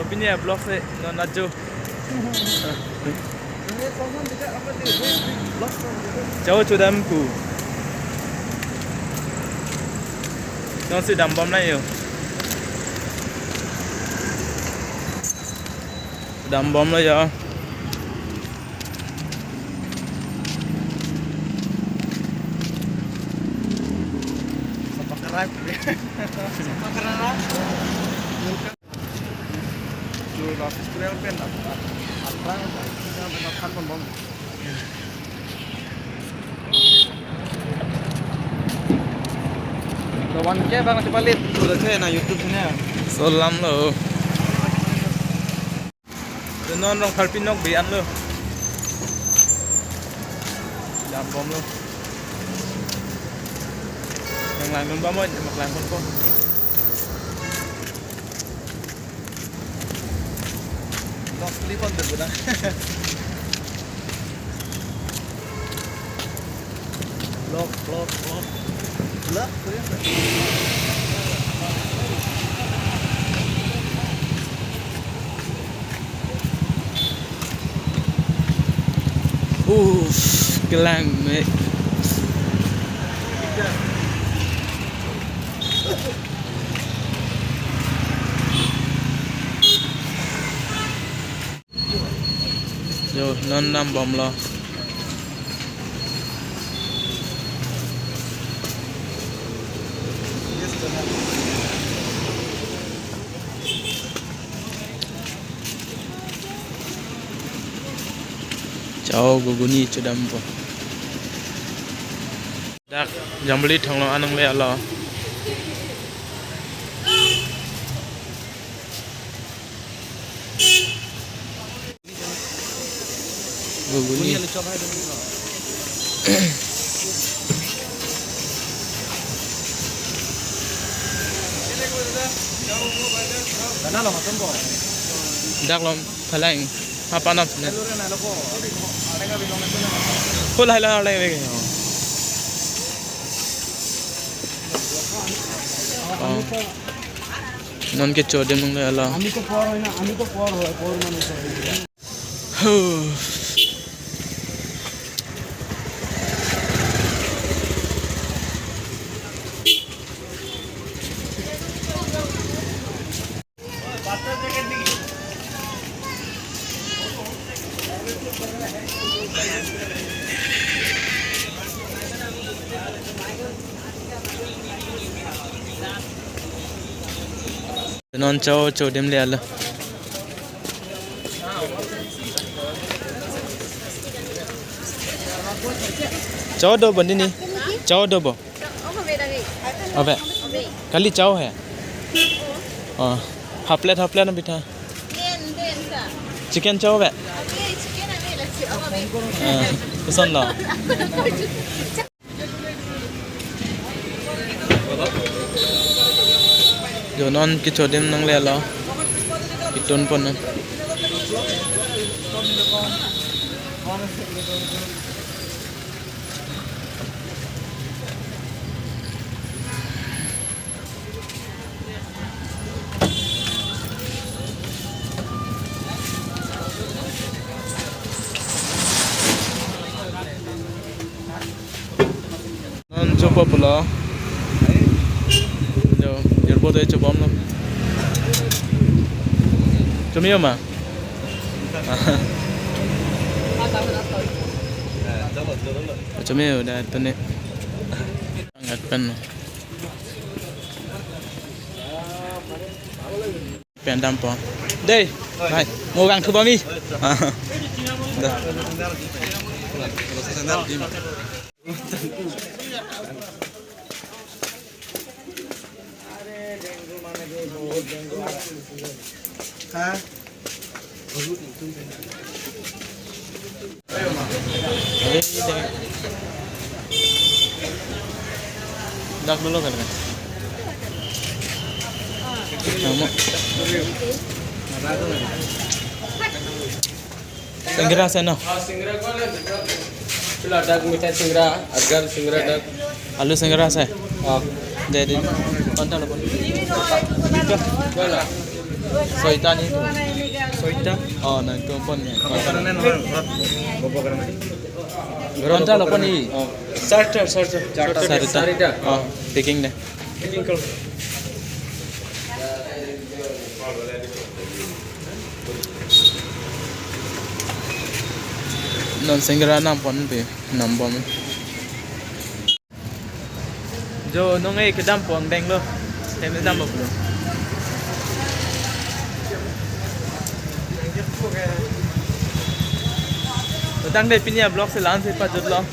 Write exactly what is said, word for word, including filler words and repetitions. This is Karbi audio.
Pini a-vlog si non ajo. Chao chodam pu. Non si dambom nang yo. Dambomlo yo. Sapakarak. Sapakarak. Lo la festival pen ap-, ap-, aphrang, aphrang pen aphan pon bom. Lo one K bang chepalit. Lo the na YouTube channel. Solamlo. Lo non Rongpharpi nok bi anlo. Dambomlo. Nanglang dun ba mo, nanglang pon ko. Vlog clip on dulu na. Vlog, vlog, vlog. Vlog, vlog. Uff, kelang me. Yo, non dambomlo. Chao ghuguni chodampo. Dak Jambili Thonglong an nanglelo. Ghuguni. Dak lo phalang. Hapanap ne. Hol hai la le ve. Oh. Non ke chodem nanglelo. আমি তো পর হয় না, আমি তো পর হয়, পর মানুষ হয়। Huh. Non chao chodem le alo. Chao do bo nini? Chao do bo? Ave. Kali chao hai? Oh, half plate, half plate na pitha. Chicken chao ave? Eh, koson lo? Jo non kechodem nanglelo. Ketun pon non. Non chopo pulo. Jo, jirpo de chobom lo. Chomeo ma? Chomeo da tone. Angat pen. Pen dampo. Dei, hai, mo vangthu ba mi. Da. Ha? Dak dolo kan? Sama. Singara ase no? Chula dak mithai singara, agar singara dak. Alu singara ase? Oh. Dei, dei. Konta lo, konta. Wala. Soita ni tu. Soita? Oh, nangtum pon ni. Goronta lo pon ni. Oh, sarta, sarta. Sarta. Sarta. Oh, packing deh. Packing kar. Non singara nam ponpe, nam bom. Jo nung e kedam pon denglo. Tem kedam bom lo. Tangte pini a-vlog si la-an si pajutlo.